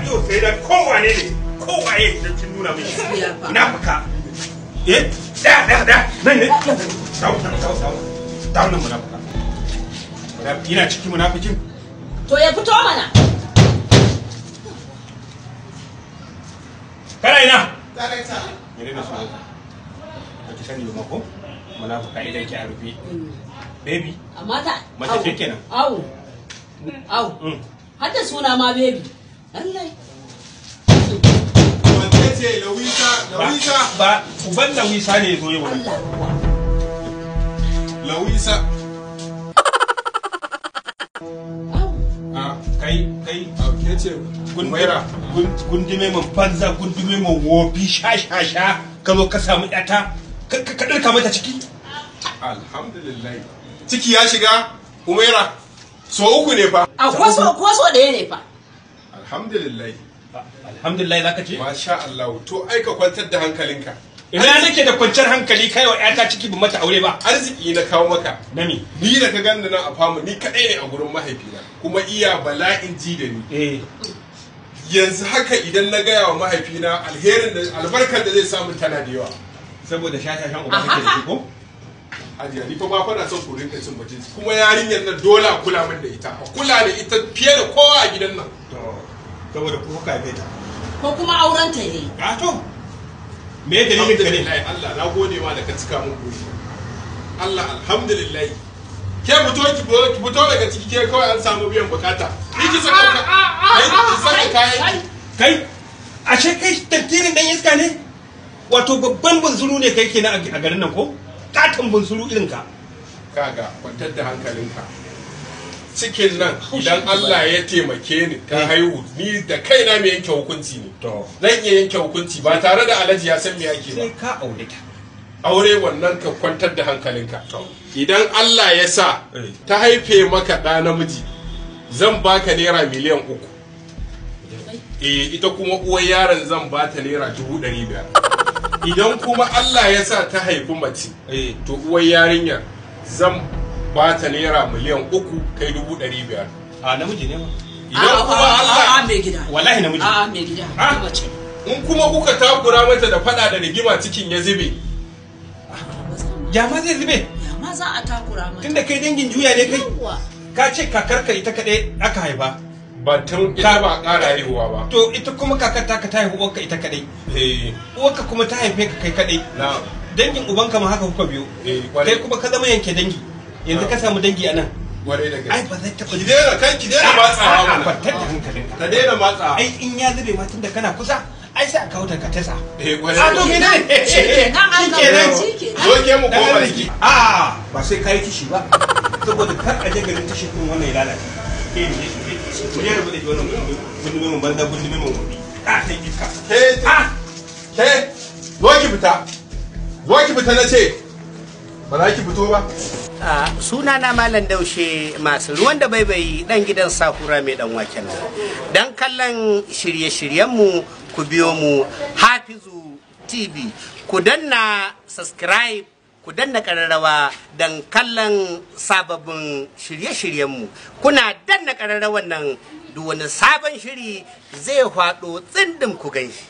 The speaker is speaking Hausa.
yau sai da kowane ne kowaye da kin nuna min shi. Munafika. Eh, da da da nan ne. Dawo dawo dawo. Dawo nan munafika. Ina ciki munafikin. To ya fito mana. Kana ina? Director. Mene ne sunanka? Ba ki sani ba ko? Munafika idan ki a rufe. Baby. Amma ta mace ce kenan. Au. Au. Har da suna ma baby. Lallai. Wanda ce Lawisa, Lawisa. Ba uban Lawisa ne zo yau. Allah kuwa. Lawisa. Au. Ah, kai kai au ke ce Umaira. Gundume man banza, gundume man wofi, sha sha sha. Ka zo ka samu ƴata, ka ɗirka mata ciki. Alhamdulillah. Ciki ya shiga Umaira. So uku ne fa. A kwaso kwaso ɗaya ne fa. Alhamdulillah. Alhamdulillah zaka ce? Masha Allah. To ai ka kwantar da hankalinka. Ina nake da kwanciyar hankali kai wa ƴata ciki ba mata aure ba. Arziki na kawo maka. Nami. Ni da ka ganni nan a famu ni kaɗai ne a gurin mahaifina kuma iya bala'in ji da ni. Eh. Yanzu haka idan na gaya wa mahaifina alherin da albarkar da zai samu tana da yawa. Saboda shashashan uba kake da shi ko? Hajiya ni fa ba fa na son ku rinka cin mutunci kuma yarinyar nan dole a kula min da ita. A kula da ita fiye da kowa a gidan nan. To saboda ku kuka haife ta. Ko kuma auren ta ne. A to. Me dalilin ka ne? Alhamdulillah Allah na gode ma da ka cika min buri. Allah alhamdulillah. Ke fito ki fito daga ciki ke kawai an samu biyan bukata. Ni ki saka ki saka kayan kai ashe kai tantirin dan iska ne? Wato babban bunzuru ne kai kenan a garin nan ko? Katon bunsuru irin ka. Kaga kwantar da hankalinka. Cikin nan idan Allah ya taimake ni ta haihu ni da kaina mai yanke hukunci ne. To. Zan iya yanke hukunci ba tare da Alhaji ya san me ake ba. Sai ka aure ta. Aure wannan ka kwantar da hankalinka. Idan Allah ya sa ta haife maka ɗa namiji zan baka naira 3 miliyan. Eh ita kuma uwar yaron zan bata naira 500,000. Idan kuma Allah ya sa ta haifi mace to uwar yarinyar zan ba ta naira 3 miliyan kai 500,000. A namiji ne ma. Idan kuma Allah a mai gida. Wallahi namiji. A mai gida. Mace. In kuma kuka takura mata da fada da rigima cikin ya zube. Ya ma zai zube? Ya ma za a takura mata. Tunda kai dangin juya ne kai. Ka ce kakarka ita kaɗai aka haifa. Batun ita ba ƙara haihuwa ba. To ita kuma kakar taka ta haihu uwarka ita kaɗai. Eh. Uwarka kuma ta haife ka kai kaɗai. Na'am. Dangin ubanka ma haka kuka biyo. Eh, kai kuma ka zama yanke dangi. Yanzu ka samu dangi a nan. Kwarai da gaske. Ai ba zai taɓa. Ki daina kai ki daina matsawa mana. Kwantar da hankalinka. Ka daina matsawa. Ai in ya zube ma tunda kana kusa ai sai a kawo ta ka tasa. Eh kwarai. A to menene? Shikenan an gama. Shikenan. Zo ke mu koma ciki. A ba sai kai kishi ba. Saboda kar a je garin tashi kun wannan ya lalace. Ke ne mu je rabu da wannan gundume mun banza gundume mun gobe. Ka sai iska. Ke ke zo ki fita. Zo ki fita na ce. Ba za ki fito ba. Sunana Malam Daushe masu ruwan da baibayi dan gidan Sakura mai dan waken nan. Dan kallon shirye-shiryenmu ku biyo mu Hafizu TV. Ku danna subscribe, ku danna kararrawa dan kallon sababbin shirye-shiryenmu. Kuna danna kararrawan nan duk wani sabon shiri zai faɗo tsindin ku ganshi.